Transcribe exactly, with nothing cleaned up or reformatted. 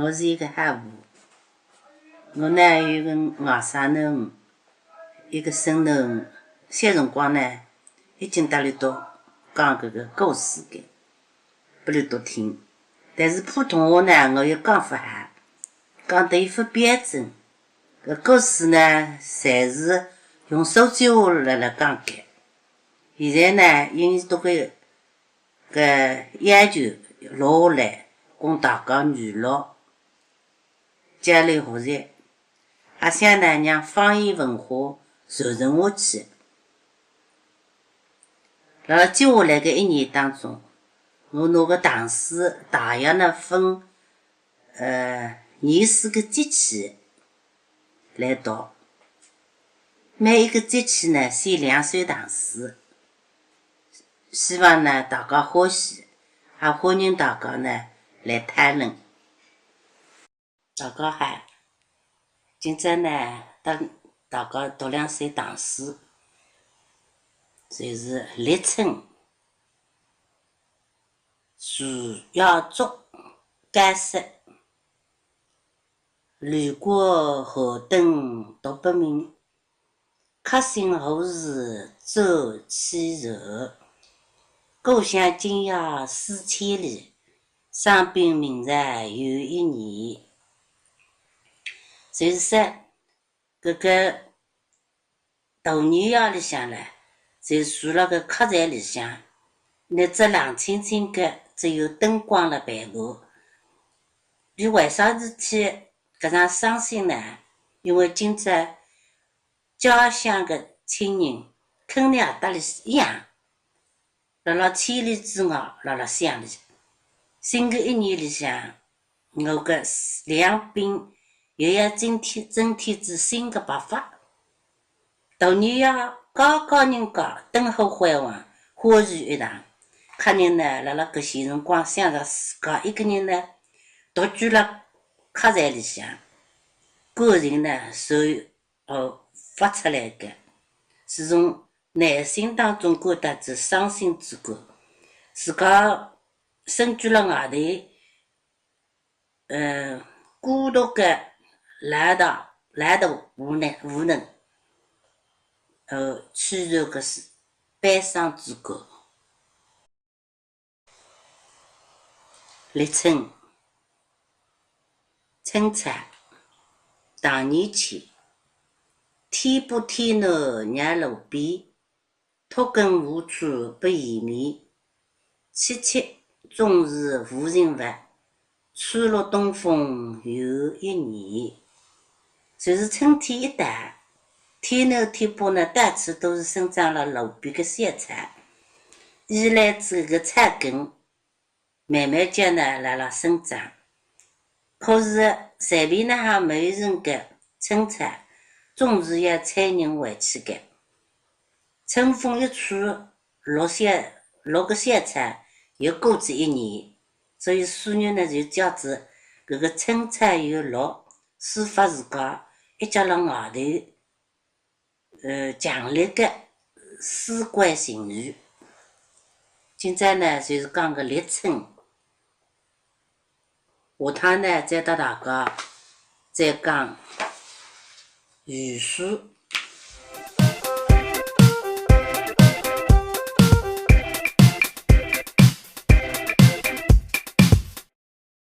我是一个海婆，我呢有一个外甥囡，一个孙囡，小辰光呢，一径搭俚笃讲搿个故事个，拨俚笃听。但是普通话呢，我又讲勿好，讲得又勿标准。搿故事呢，侪是用苏州话辣辣讲个。现在呢，因为搿个 个要求落下来，供大家娱乐、交流学习，也想呢让方言文化传承下去。辣辣接下来个一年当中，我拿个唐诗大约呢分，呃，廿四个节气来读。每一个节气呢，选两首唐诗。 希望呢大家欢喜，也欢迎大家呢来讨论。大家好，今朝呢搭大家读两首唐诗，就是立春。树叶竹，高适。绿挂寒灯独不明， 客行何事走西楼？故乡今夜思千里，霜鬓明朝又一年。就是说，搿个大年夜里向呢，就住辣搿客栈里向，日脚冷清清个，只有灯光辣陪伴。伊为啥事体搿样伤心呢？因为今朝 家乡个亲人肯定也搭俚一样，辣辣千里之外辣辣想俚。新个一年里向，我个两鬓又要增添，增添仔新个白发。大年夜家家人家灯火辉煌，欢聚一堂，客人呢辣辣搿歇辰光想着自家一个人呢，独居辣客栈里向，感情呢受 呃，发出来个，是从内心当中感到仔伤心之感。自家身居辣外头，呃，孤独个来到，来到无能，无能，呃，屈辱个是悲伤之感。 立春，春草，唐延乾。天波天南绕炉边，托根无处不倚眠。凄凄终是无人物， 吹落东风又一年。就是春天一到，天南天北呢，到处都是生长了炉边个小草，依赖搿个草根，慢慢叫呢辣辣生长。可是随便哪哈茂盛个春草，总是要催人回去个。春风一吹， 绿小，绿个小草又过仔一年，所以书人呢就借仔搿个春草又绿，抒发自家一家人外头，呃，强烈个思归情绪。今朝呢就是讲个立春。 下趟呢再搭大家再讲雨书。